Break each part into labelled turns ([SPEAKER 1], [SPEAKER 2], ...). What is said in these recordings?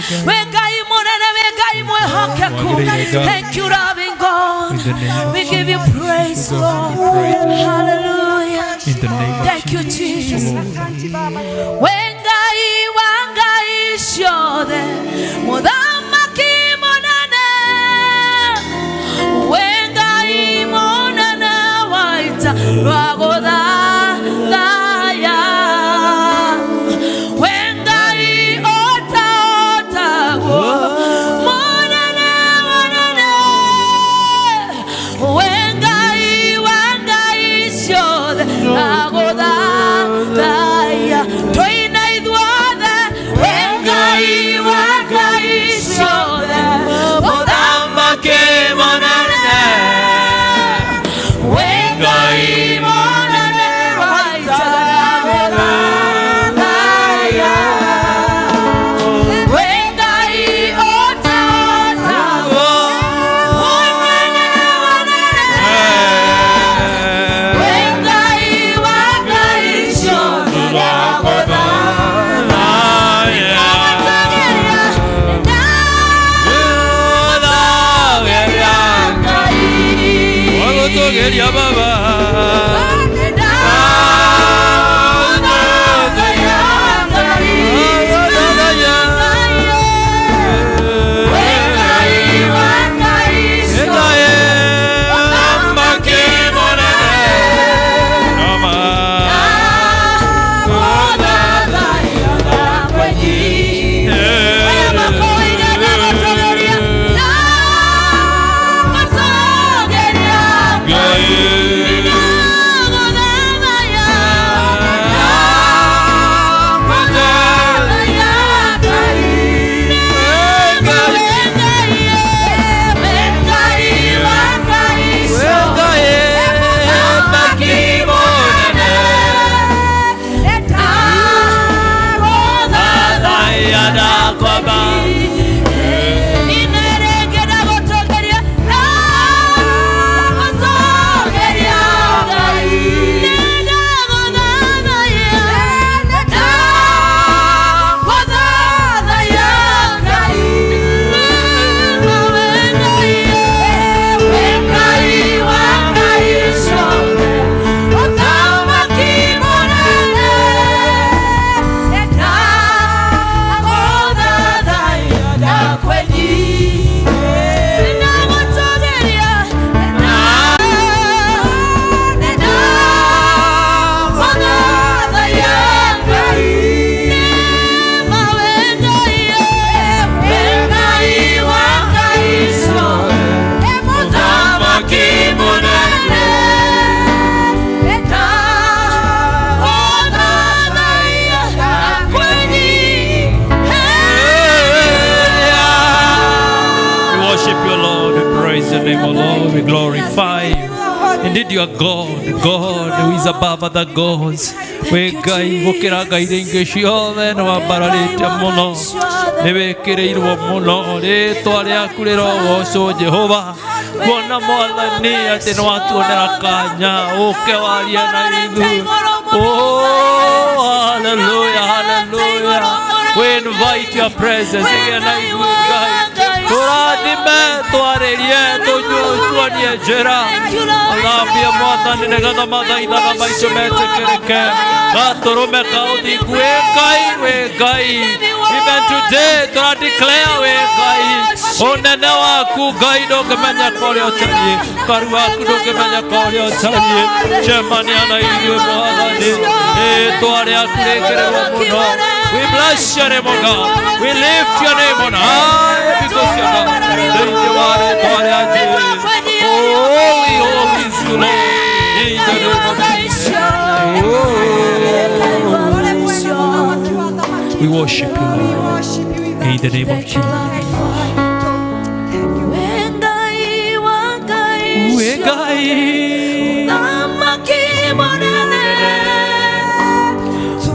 [SPEAKER 1] We Ngai munene, we Ngai mwihokeku. Thank you, loving God.
[SPEAKER 2] In the name of
[SPEAKER 1] We give you
[SPEAKER 2] Jesus,
[SPEAKER 1] praise,
[SPEAKER 2] God,
[SPEAKER 1] Lord.
[SPEAKER 2] we praise you.
[SPEAKER 1] Hallelujah.
[SPEAKER 2] In the name of
[SPEAKER 1] Thank you,
[SPEAKER 2] Jesus,
[SPEAKER 1] Jesus.
[SPEAKER 2] Lord.
[SPEAKER 1] We Ngai wa ngai ciothe, mũthamaki mũnene, we Ngai mũnene wa ita rwa gũthathaya, we Ngai ũtaotagwo, mũnene mũnene, we Ngai wa ngai ciothe agũthathaya, tũina ithuothe, we Ngai wa ngai ciothe, mũthamaki mũnene, we Ngai mũnene wa ita agũthathaya, we Ngai ũtaotagwo, mũnene mũnene, we Ngai wa ngai ciothe agũthathaya.
[SPEAKER 2] Wagotogeria Baba. We worship you, Lord. We praise your name, O Lord. We glorify you. Indeed, you are God, God who is above other gods. We Ngai gũkĩra ngai iria ingĩ ciothe nĩ wambararĩte mũno, nĩ wĩkĩrĩirwo mũno, rĩtwa rĩaku rĩrogocwo Jehova, kuona Mwathani atĩ nĩ watuonera kanya ũke warie na ithuĩ. Oh, hallelujah, hallelujah. We invite your presence again na ithuĩ Ngai, tũrathime, twarĩrie, tũtuonie njĩra, ũthambie Mwathani nĩgetha mathaithana maitũ metĩkĩrĩke, gatũrũme ka ũthingu. Wĩ Ngai, wĩ Ngai. Even today tũra declare wĩ Ngai, ũnene waku Ngai ndũngĩmenyeka ũrĩa ũtariĩ, karu waku ndũngĩmenyeka ũrĩa ũtariĩ. Cemania na ithuĩ Mwathani, rĩtwa rĩaku rĩkĩrĩrwo mũno. We bless your name, O God. We lift your name on high because you're God. Thĩinĩ wa rĩtwa rĩa Jesũ. Holy, holy is you, Lord. In the name of Jesus. Oh. We worship you, Lord. In the name of Jesus. We Ngai.
[SPEAKER 1] Mũthamaki mũnene,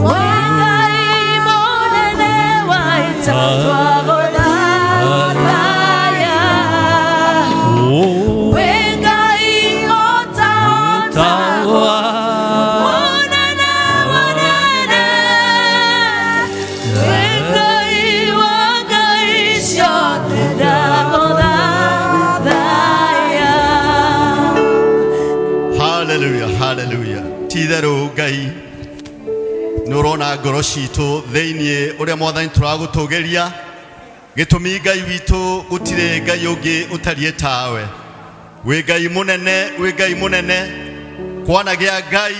[SPEAKER 1] we Ngai mũnene wa ita twagũthathaya.
[SPEAKER 2] Oh,
[SPEAKER 1] We Ngai ũtaotagwo, mũnene mũnene, we Ngai wa ngai.
[SPEAKER 3] Haleluya. Ti itherũ Ngai nĩ ũrona ngoro citũ thĩinĩ ũrĩa Mwathani tũragũtũgĩria. Gĩtũmi Ngai witũ gũtirĩ Ngai ũngĩ ũtariĩ tawe. Wĩ Ngai mũnene, wĩ Ngai mũnene. Kwanagĩa Ngai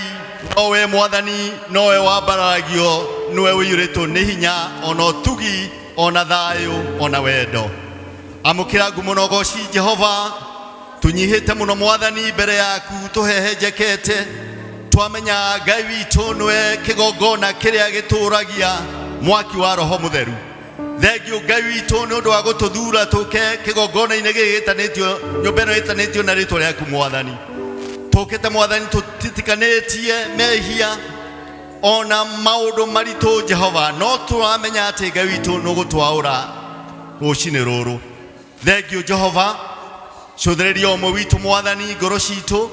[SPEAKER 3] nowe Mwathani, nowe wambararagio, nĩwe ũiyũrĩtwo nĩ hinya ona ũtugi ona thayũ ona wendo. Amũkĩra ngumo na ũgoci Jehova. Tũnyihĩte mũno Mwathani mbere yaku, tũhehenjekete. Twamenya Ngai witũ nĩwe kĩgongona kĩrĩa gĩtũragia mwaki wa Roho Mũtheru. Thengiũ Ngai witũ nĩ ũndũ wa gũtũthura tũke kĩgongona-inĩ gĩkĩ gĩtanĩtio, nyũmba ĩno ĩtanĩtio na rĩtwa rĩaku Mwathani. Tũkĩte Mwathani tũtitikanĩtie mehia ona maũndũ maritũ Jehova, no tũramenya atĩ Ngai witũ nĩũgũtwaũra rũcinĩ rũrũ. Thengiũ Jehova, cũthĩrĩria ũmwe witũ Mwathani ngoro citũ.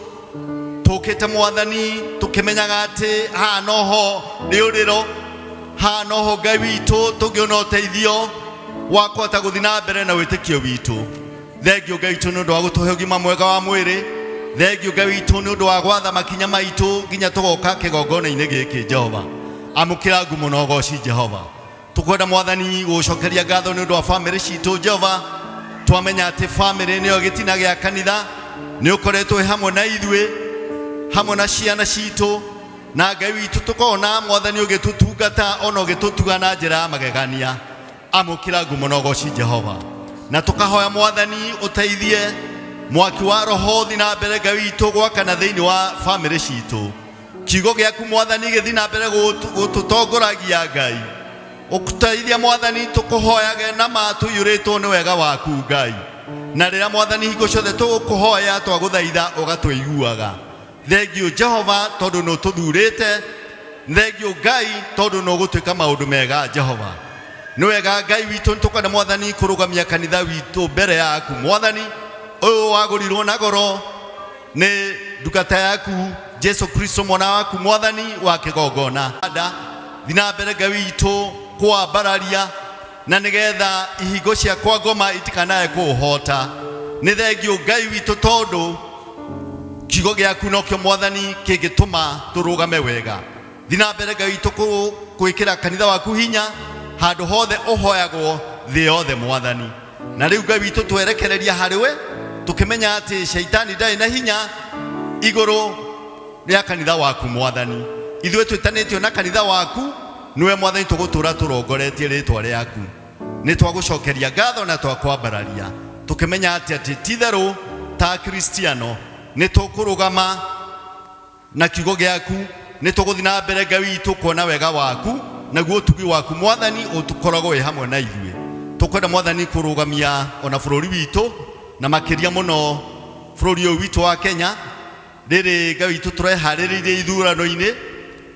[SPEAKER 3] Tũkĩte Mwathani tũkĩmenyaga atĩ haha noho rĩũrĩro, haha noho Ngai witũ tũngĩona ũteithio wa kũhota gũthiĩ na mbere na wĩtĩkio witũ. Thengiũ Ngai witũ nĩ ũndũ wa gũtũhe ũgima mwega wa mwĩrĩ. Thengiũ Ngai witũ nĩ ũndũ wa gwatha makinya maitũ nginya tũgoka kĩgongona-inĩ gĩkĩ Jehova. Amũkĩra ngumo na ũgoci Jehova. Tũkwenda Mwathani gũcokeria ngatho nĩ ũndũ wa bamĩrĩ citũ Jehova. Twamenya atĩ bamĩrĩ nĩyo gĩtina gĩa kanitha, nĩ ũkoretwo wĩ hamwe na ithuĩ, hamwe na ciana citũ, na Ngai witũ tũkona Mwathani ũgĩtũtungata ona ũgĩtũtuga na njĩra ya magegania. Amũkĩra ngumo na ũgoci Jehova. Na tũkahoya Mwathani ũteithie mwaki wa Roho ũthiĩ na mbere Ngai witũ gwakana thĩinĩ wa bamĩrĩ citũ. Kiugo gĩaku Mwathani gĩthiĩ na mbere gũtũtongoragia Ngai. Ũtũteithie Mwathani tũkũhoyage na ma tũiyũrĩtwo nĩ wega waku Ngai. Na rĩrĩa Mwathani hingo ciothe tũgũkũhoya twagũthaitha ũgatũiguaga. Thengiũ Jehova tondũ nĩ ũtũthurĩte. Thengiũ Ngai tondũ nĩ ũgũtwĩka maũndũ mega Jehova. Nĩ wega Ngai witũ, nĩ tũkwenda Mwathani kũrũgamia kanitha witũ mbere yaku Mwathani. Ũyũ wagũrirwo na goro nĩ ndungata yaku Jesu Kristo mwana waku Mwathani wa kĩgongona. Thiĩ na mbere Ngai witũ kũwambararia na nĩgetha ihingo cia kwa ngoma itikanae kũũhota. Nĩ thengiũ Ngai witũ tondũ kiugo gĩaku nokĩo Mwathani kĩngĩtũma tũrũgame wega. Thiĩ na mbere Ngai witũ gwĩkĩra kanitha waku hinya handũ hothe ũhoyagwo thĩ yothe Mwathani. Na rĩu Ngai witũ twerekereria harĩ we tũkĩmenya atĩ shaitani ndarĩ na hinya igũrũ rĩa kanitha waku Mwathani. Ithuĩ twĩtanĩtio na kanitha waku, nĩwe Mwathani tũgũtũra tũrongoretie rĩtwa rĩaku. Nĩ twagũcokeria ngatho na twakwambararia tũkĩmenya atĩ atĩ ti itherũ ta Akristiano nĩ tũkũrũgama na kiugo gĩaku, nĩ tũgũthiĩ na mbere Ngai witũ kuona wega waku naguo ũtugi waku Mwathani ũkoragwo wĩ hamwe na ithuĩ. Tũkwenda Mwathani kũrũgamia ona bũrũri witũ na makĩria mũno bũrũri ũyũ witũ wa Kenya. Rĩrĩ Ngai witũ tũreharĩrĩirie ithurano-inĩ,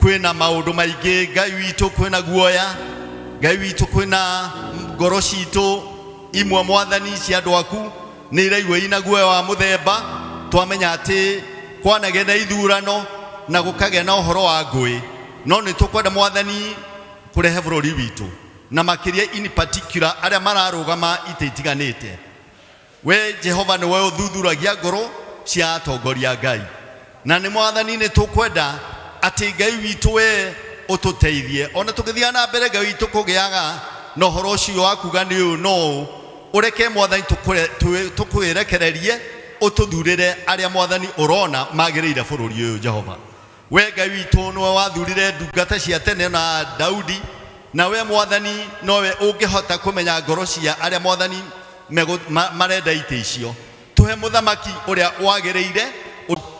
[SPEAKER 3] kwĩna maũndũ maingĩ Ngai witũ, kwĩna guoya Ngai witũ, kwĩna ngoro citũ imwe Mwathani cia andũ aku nĩ iraigua ina guoya wa mũthemba. Twamenya atĩ kwanagĩa na ithurano na gũkagĩa na ũhoro wa ngũĩ, no nĩ tũkwenda Mwathani kũrehe bũrũri witũ na makĩria in particular arĩa mararũgama itĩ itiganĩte. We Jehova nĩwe ũthuthuragia ngoro cia atongoria Ngai, na nĩ Mwathani nĩ tũkwenda atĩ Ngai witũ we ũtũteithie ona tũgĩthiaga na mbere Ngai witũ kũgĩaga na ũhoro ũcio wa kuga nĩ ũyũ no ũũ. Ũreke Mwathani tũkwĩrekererie ũtũthurĩre arĩa Mwathani ũrona magĩrĩire bũrũri ũyũ Jehova. We Ngai witũ nĩwe wathurire ndungata cia tene na Daudi, na we Mwathani nowe ũngĩhota kũmenya ngoro cia arĩa Mwathani marenda itĩ icio. Tũhe mũthamaki ũrĩa wagĩrĩire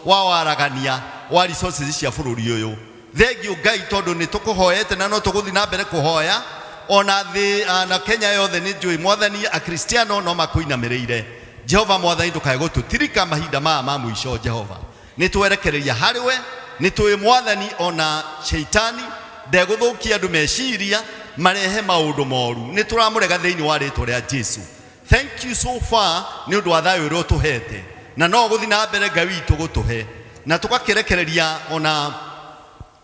[SPEAKER 3] wa waragania wa resources cia bũrũri ũyũ. Thengiũ Ngai tondũ nĩ tũkũhoete na no tũgũthiĩ na mbere kũhoya ona thĩ na Kenya yothe. Nĩ njũĩ Mwathani Akristiano no makũinamĩrĩire. Jehova Mwathani ndũkae gũtũtirika mahinda maya ma mũico Jehova. Nĩ twerekereria harĩ we, nĩ tũĩ Mwathani ona shaitani ndegũthũkia andũ meciria marehe maũndũ moru. Nĩ tũramũrega thĩinĩ wa rĩtwa rĩa Jesu. Thank you so far nĩ ũndũ wa thayũ ũrĩa ũtũhete, na no ũgũthiĩ na mbere Ngai witũ gũtũhe, na tũgakĩrekereria ona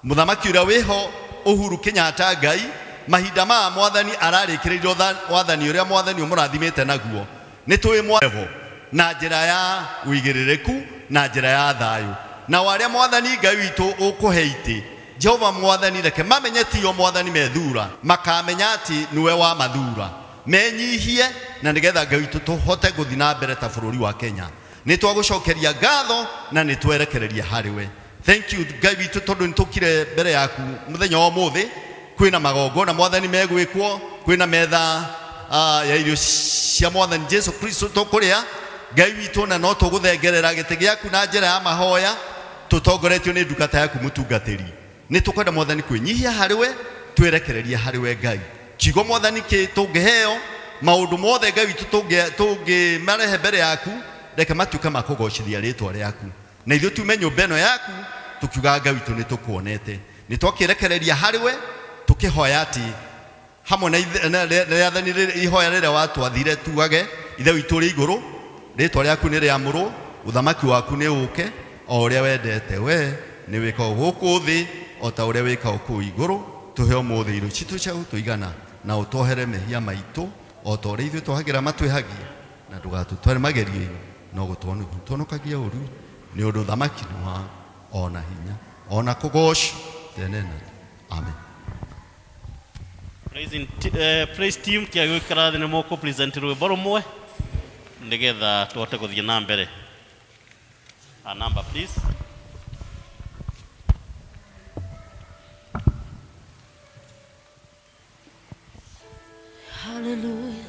[SPEAKER 3] mũthamaki ũrĩa wĩho Uhuru Kenyatta Ngai mahinda maya Mwathani ararĩkĩrĩria wathani ũrĩa Mwathani ũmũrathimĩte naguo. Nĩ tũĩ mwathani na njĩra ya ũigĩrĩrĩku na njĩra ya thayũ. Na arĩa Mwathani Ngai witũ ũkũhe itĩ, Jehova Mwathani reke mamenye tio Mwathani methura, makamenya atĩ nĩwe wa mathura, menyihie na nĩgetha Ngai witũ tũhote gũthiĩ na mbere ta bũrũri wa Kenya. Nĩ twagũcokeria ngatho na nĩ twerekereria harĩ we. Thank you Ngai witũ tondũ nĩ tũkire mbere yaku mũthenya wa ũmũthĩ. Kwĩna magongona Mwathani megwĩkwo, kwĩna metha ya irio cia Mwathani Jesu Kristo tũkũrĩa. Ngai witũ na no tũgũthengerera gĩtĩ gĩaku na njĩra ya mahoya tũtongoretio nĩ ndungata yaku mũtungatĩri. Nĩ tũkwenda Mwathani kwĩnyihia harĩ we, twerekereria harĩ we Ngai. Kiugo Mwathani kĩ tũngĩheo maũndũ mothe Ngai witũ tũngĩmarehe mbere yaku, reke matuĩke ma kũgocithia rĩtwa rĩaku, na ithuĩ tume nyũmba ĩno yaku tũkiugaga Ngai witũ nĩ tũkuonete. Nĩ twakĩrekereria harĩ we tũkĩhoya atĩ hamwe na rĩathani ihoya rĩrĩa watwathire tugage, Ithe witũ ũrĩ igũrũ, rĩtwa rĩaku nĩ rĩamũrwo, ũthamaki waku nĩ ũũke, o ũrĩa wendete we nĩ wĩkagwo gũkũ thĩ o ta ũrĩa wĩkagwo kũu igũrũ. Tũhe ũmũthĩ irio citũ cia gũtũigana, na ũtwohere mehia maitũ o ta ũrĩa ithuĩ twohagĩra matwĩhagia, na ndũgatũtware magerio-inĩ, no gũtũhonokagia ũru, nĩ ũndũ ũthamaki nĩ waku, ona hinya, ona kũgocwo tene na tene. Amen.
[SPEAKER 4] Praise team kia gwikara thi nĩ mũkũ present rwĩmbo rũmwe nĩgetha tũhote gũthiĩ na mbere. A number please.
[SPEAKER 1] Hallelujah.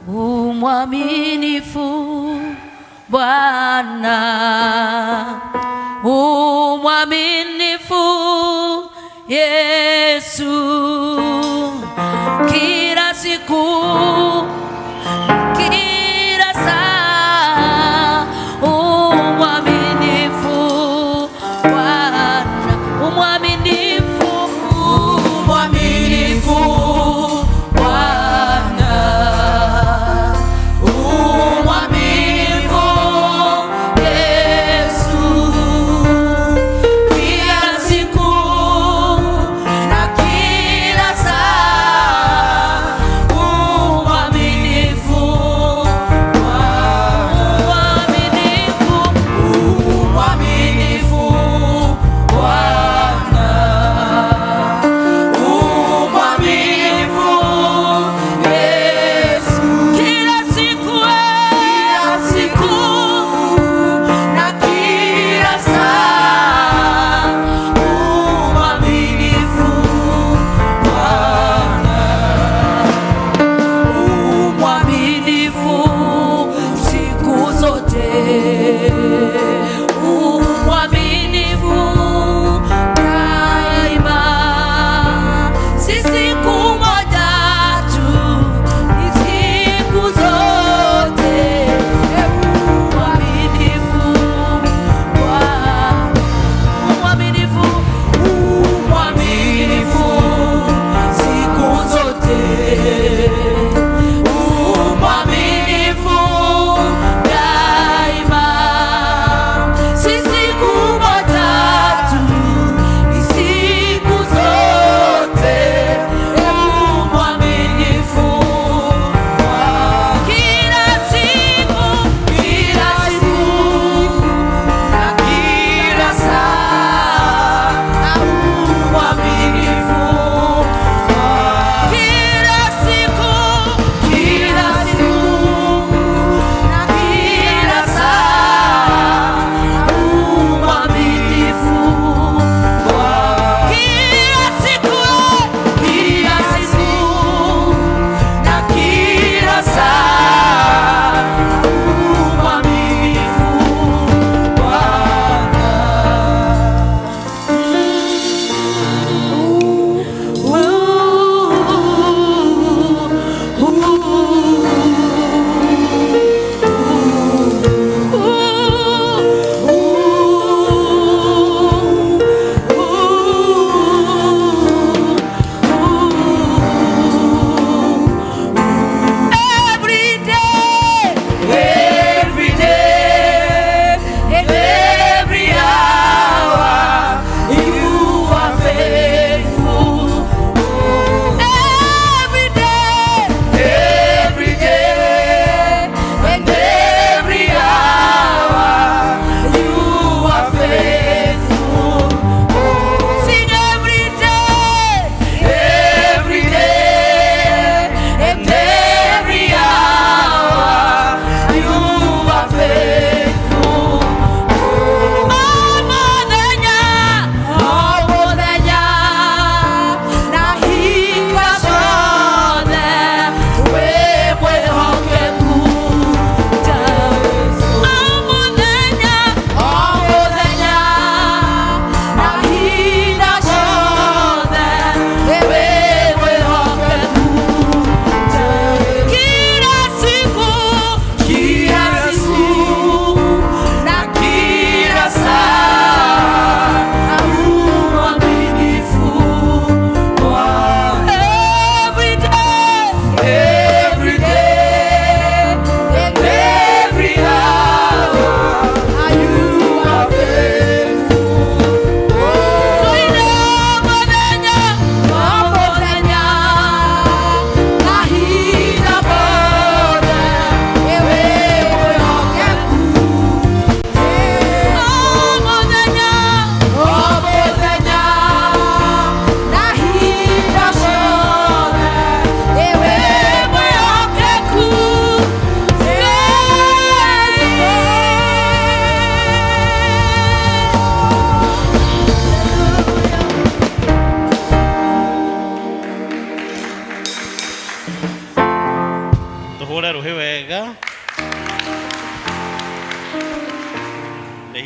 [SPEAKER 1] Umwaminifu Bwana, umwaminifu Yesu, kila siku, kila saa, umwaminifu Bwana, umwaminifu, umwaminifu Bwana, umwaminifu Yesu, kila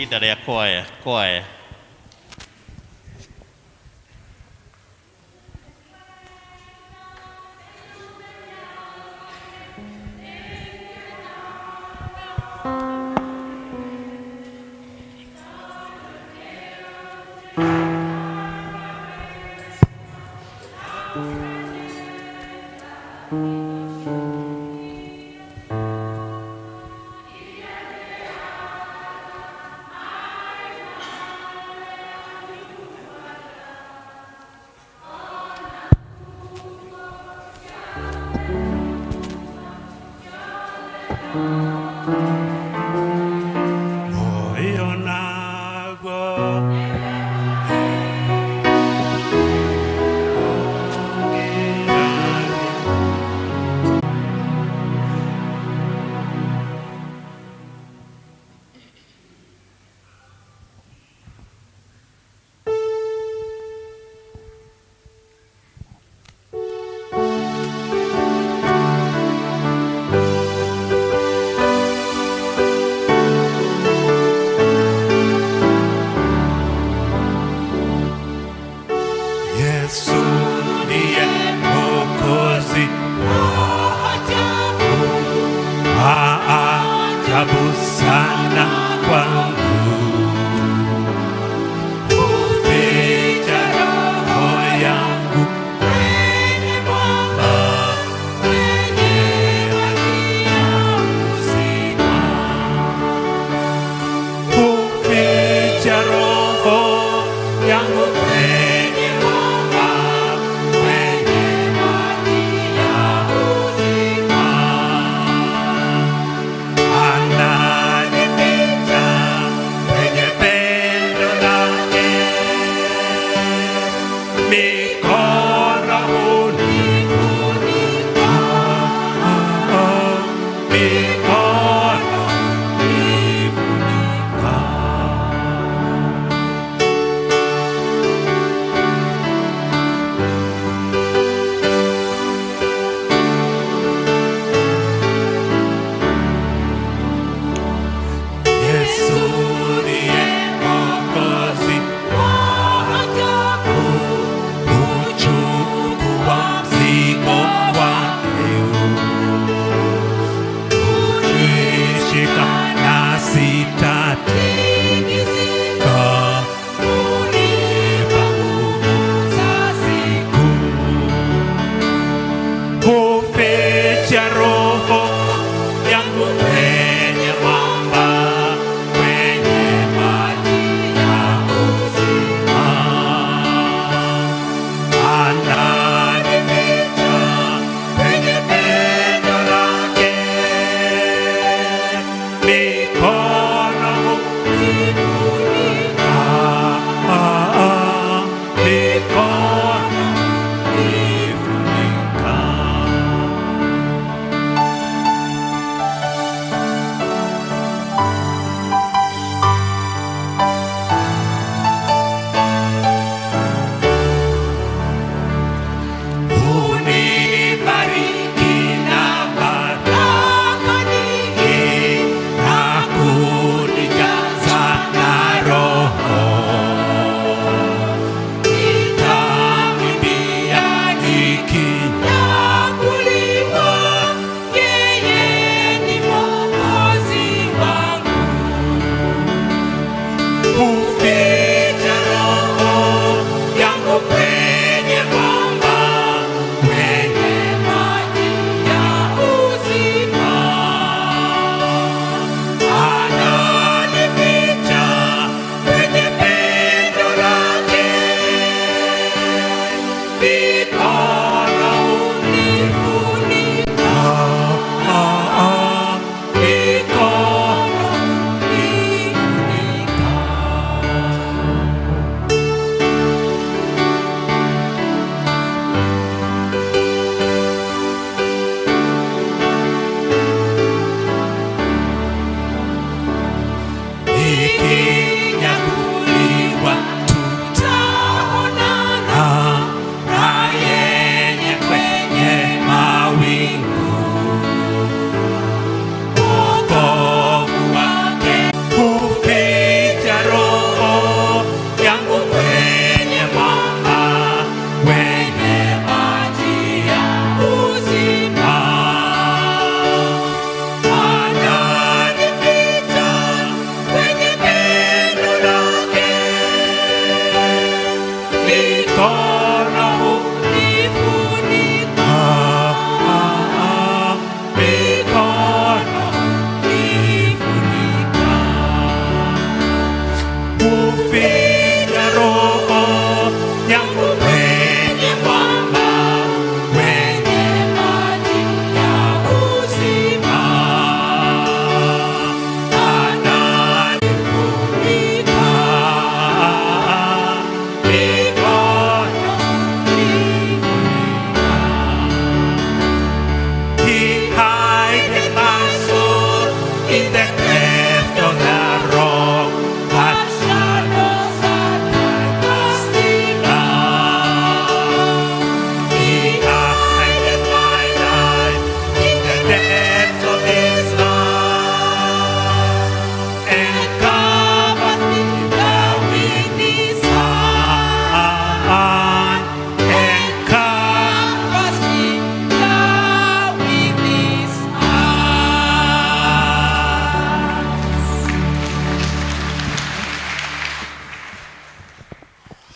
[SPEAKER 4] Ihinda rĩa kwaya kwaya.
[SPEAKER 5] Moyo nago Yesu ndiye Mwokozi wa ajabu sana kwangu, huficha roho yangu kwenye mwamba, kwenye maji ya uzima. Huficha roho yangu kwenye mwamba, kwenye maji ya uzima. Ananificha kwenye pendo lake, mikono hunifunika, mikono hunifunika. Yesu ndiye Mwokozi wa ajabu, huchukua mzigo wake, hunishika na sitatikisika, hunipa nguvu za siku, huficha roho yangu kwenye mwamba, kwenye maji ya uzima. Ananificha kwenye pendo lake, mikono hunifunika, mikono hunifunika. Unibariki na baraka nyingi na kunijaza na Roho. Nitamwimbia nikinyakuliwa, yeye ni Mwokozi wangu. Huficha roho yangu kwenye mwamba, kwenye maji ya uzima. Ananificha kwenye pendo lake, mikono hunifunika, mikono hunifunika.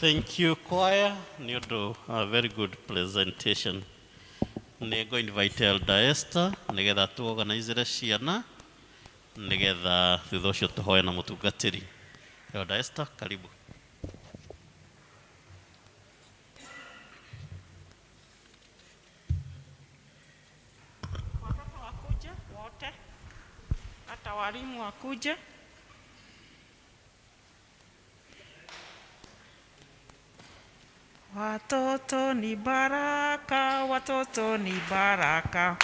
[SPEAKER 4] Thank you, choir. Nĩ ũndũ a very good presentation. Nĩ ngũ invite Elder Esther nĩgetha tuorganizere ciana nĩgetha thutha ũcio tũhoe na mũtungatĩri. Elder Esther, karibu.
[SPEAKER 6] Watoto wakuje wote, hata walimu wakuje. Watoto ni baraka, watoto ni baraka,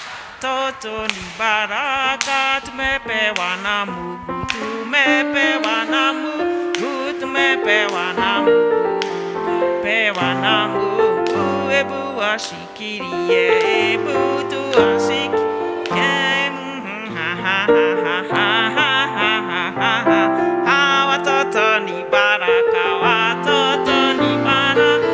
[SPEAKER 6] watoto ni baraka, tumepewa na Mungu, tumepewa na Mungu, tumepewa na Mungu, pewa na Mungu, hebu washikilie, hebu tuwashikilie, ha ha ha ha ha ha ha ha ha ha, watoto ni baraka, watoto ni baraka,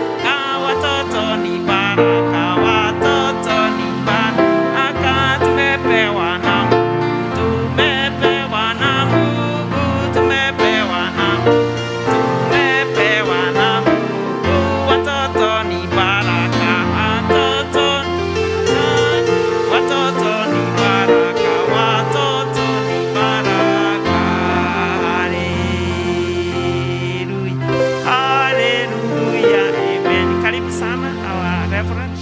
[SPEAKER 6] watoto ni baraka, watoto ni baraka, tumepewa na Mungu, tumepewa na Mungu, tumepewa na Mungu, tumepewa na Mungu, watoto ni baraka, watoto, watoto ni baraka, watoto ni baraka. Hallelujah, hallelujah, amen. Karibu sana our reverend.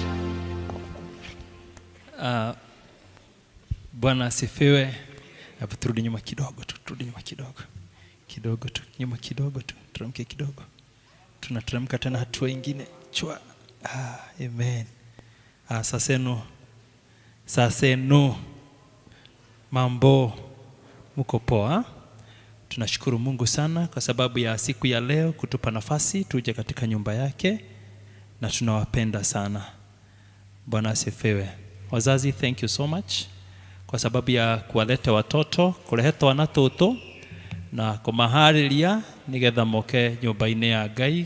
[SPEAKER 2] Bwana asifiwe. Hapo turudi nyuma kidogo tu, turudi nyuma kidogo kidogo tu, nyuma kidogo tu, turamke kidogo, tunateremka tena hatua ingine chwa. Ah, amen. Ah, sasenu, sasenu, mambo muko poa? Tunashukuru Mungu sana kwa sababu ya siku ya leo kutupa nafasi tuje katika nyumba yake, na tunawapenda sana. Bwana asifiwe. Wazazi, thank you so much kwa sababu ya kuwaleta watoto, kurehe twana tũtũ na kũmaharĩria nĩgetha moke nyũmba-inĩ ya Ngai.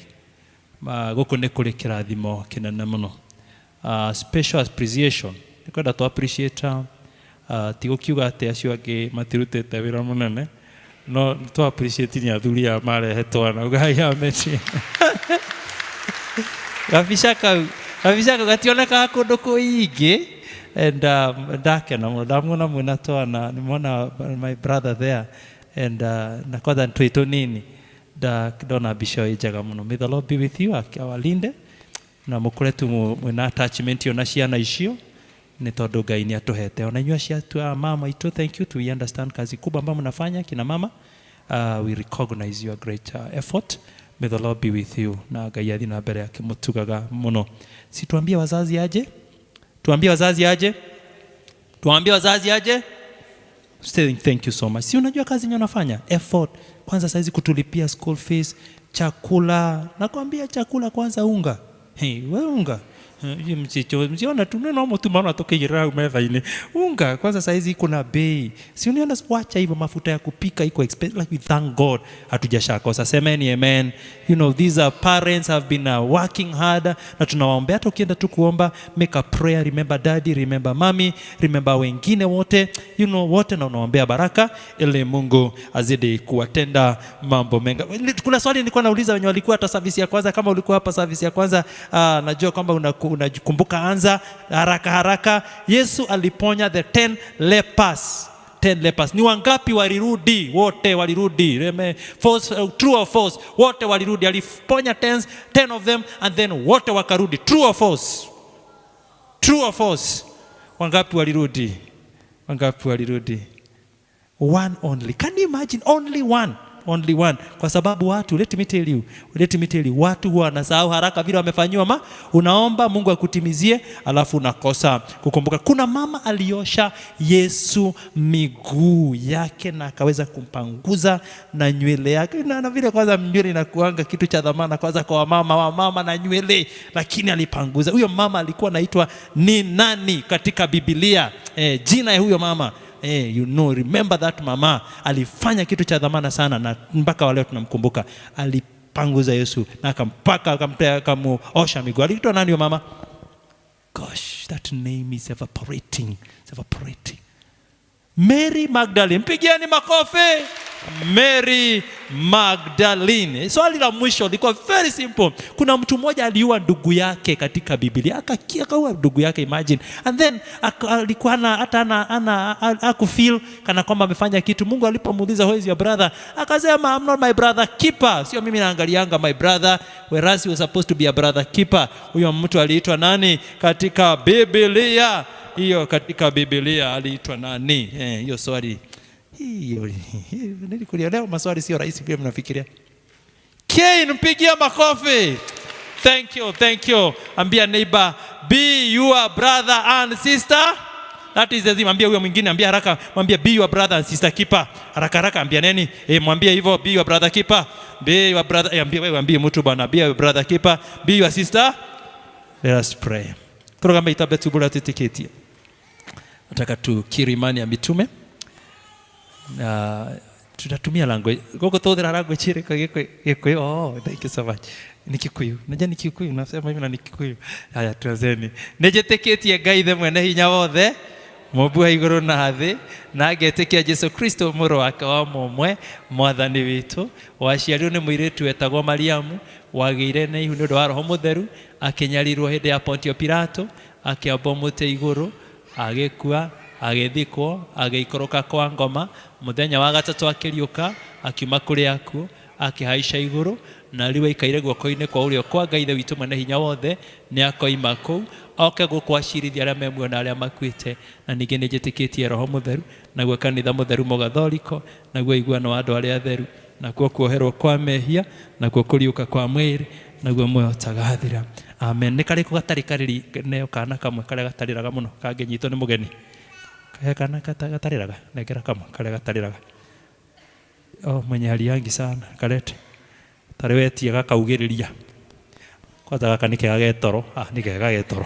[SPEAKER 2] Gũkũ nĩ kũrĩ kĩrathimo kĩnene mũno. Special appreciation, nĩ kwenda tũ appreciate, ti gũkiuga atĩ acio angĩ matirutĩte wĩra mũnene, no tũ appreciate nĩ athuri aya marehe twana. Ugai amen. Gabica kau, gabica kau gationekaga kũndũ kũingĩ. And ndakena mũno ndamuona mwĩna twana, nimeona my brother there and na kwanza twĩ tũnini, ndona mbica ĩyo ĩ njega mũno. May the Lord be with you, awalinde na mũkũre tu mwĩna attachment ĩyo na ciana icio, nĩ tondũ Ngai nĩ atũhete. Ona inyuĩ aciari a mama itũ, thank you, we understand kazi kubwa ambayo mnafanya kina mama. We recognize your great effort. May the Lord be with you na Ngai athiĩ na mbere akĩmũtugaga mũno. Si tuambie wazazi aje? Tuambie wazazi aje? Tuambie wazazi aje? Saying thank you so much. Si unajua kazi yenyewe unafanya? Effort. Kwanza saizi kutulipia school fees, chakula. Nakwambia chakula kwanza unga. Hey, we unga. Msiona tu neno mtu maana atoke metha-inĩ. Unga kwanza saizi kuna bei. Si unaona, wacha hivyo, mafuta ya kupika iko expensive. Like we thank God hatujashakosa. Semeni amen. You know, these are parents have been working hard, na tunawaombea. Hata ukienda tu kuomba, make a prayer, remember daddy, remember mommy, remember wengine wote, you know, wote, na unawaombea baraka ili Mungu azidi kuwatenda mambo mengi. Kuna swali nilikuwa nauliza wenye walikuwa hata service ya kwanza, kama ulikuwa hapa service ya kwanza, najua kwamba unakumbuka, anza haraka haraka. Yesu aliponya the 10 lepers. 10 lepers. Ni wangapi walirudi? Wote walirudi. False, true or false? Wote walirudi. Aliponya 10 of them and then wote wakarudi. True or false? True or false? Wangapi walirudi? Wangapi walirudi? One only. Can you imagine? Only one. Only one. Kwa sababu watu, let me tell you, let me tell you, watu huwa wanasahau haraka vile wamefanyiwa ma, unaomba Mungu akutimizie, alafu unakosa kukumbuka. Kuna mama aliosha Yesu miguu yake na akaweza kumpanguza na nywele yake. Na vile kwanza nywele inakuanga kitu cha dhamana kwanza kwa wamama, wamama na nywele, lakini alipanguza. Huyo mama alikuwa anaitwa ni nani katika Biblia? Jina ya huyo mama. You know, remember that mama alifanya kitu cha dhamana sana, na mpaka leo tunamkumbuka. Alipanguza Yesu na akampaka, akamuosha miguu. Aliitwa nani huyo mama? Gosh, that name is evaporating. It's evaporating. Mary Magdalene. Mpigieni makofi. Mary Magdalene. Swali la mwisho lilikuwa very simple. Kuna mtu mmoja aliua ndugu yake katika Biblia, akaua ndugu yake, imagine. And then alikuwa ana hata ana akufeel kana kwamba amefanya kitu. Mungu alipomuuliza, "Who is your brother?" Akasema, "I'm not my brother keeper." Sio mimi naangalianga my brother, whereas he was supposed to be a brother keeper. Huyo mtu aliitwa nani katika Biblia? Hiyo katika Biblia aliitwa nani? Hiyo swali hiyo nilikulia leo, maswali sio rahisi vile mnafikiria. Cain, mpigia makofi. Thank you, thank you. Ambia neighbor, "Be your brother and sister." That is the thing. Ambia huyo mwingine, ambia haraka, mwambie, "Be your brother and sister keeper." Haraka haraka, ambia neni? Mwambie hivyo, "Be your brother keeper. Be your brother." Ambia wewe, ambie mtu bwana, "Be your brother keeper. Be your sister." Let us pray. Turugambe itabe tubula tutikitie. Nataka tukiri imani ya mitume na tutatumia language goko tuthira language ire Gikuyu. Oh, thank you so much. Ni Kikuyu, najua ni Kikuyu, nasema hivi na ni Kikuyu. Haya, tuanzeni. Nĩnjĩtĩkĩtie Ngai the mwene hinya wothe, mũmbi wa igũrũ na thĩ, na ngetĩkia Jesu Kristo, mũrũ wake wa mũmwe, mwathani witũ, waciarirwo nĩ mũirĩtu wetagwo Mariamu, wagĩire na ihu nĩ ũndũ wa Roho Mũtheru, akĩnyarirwo hĩndĩ ya Pontio Pilato, akĩambwo mũtĩ igũrũ, agĩkua, agĩthikwo, agĩikũrũka kwa ngoma, mũthenya wa gatatũ akĩriũka akiuma kũrĩ akuũ, akĩhaica igũrũ, na rĩu aikaire guoko-inĩ kwa ũrĩo kwa Ngai Ithe witũ mwene hinya wothe. Nĩ akoima kũu oke gũkũ acirithia arĩa me muoyo na arĩa makuĩte. Na ningĩ nĩ njĩtĩkĩtie Roho Mũtheru, naguo kanitha mũtheru mũgathoriko, naguo iguano wa andũ arĩa atheru, nakuo kuoherwo kwa mehia, nakuo kũriũka kwa mwĩrĩ, naguo muoyo ũtagathira. Amen. Nĩ karĩkũ gatarĩ karĩri neo kana kamwe karĩa gatarĩraga mũno kangĩnyitwo nĩ mũgeni? He kana gatarĩraga? Nengera kamwe karĩa gatarĩraga. Oh, mwenye hali sana, kalete. Tarĩ wetie gakaugĩrĩria kwanza. Gaka nĩ kega getoro. Ah, nĩ kega getoro.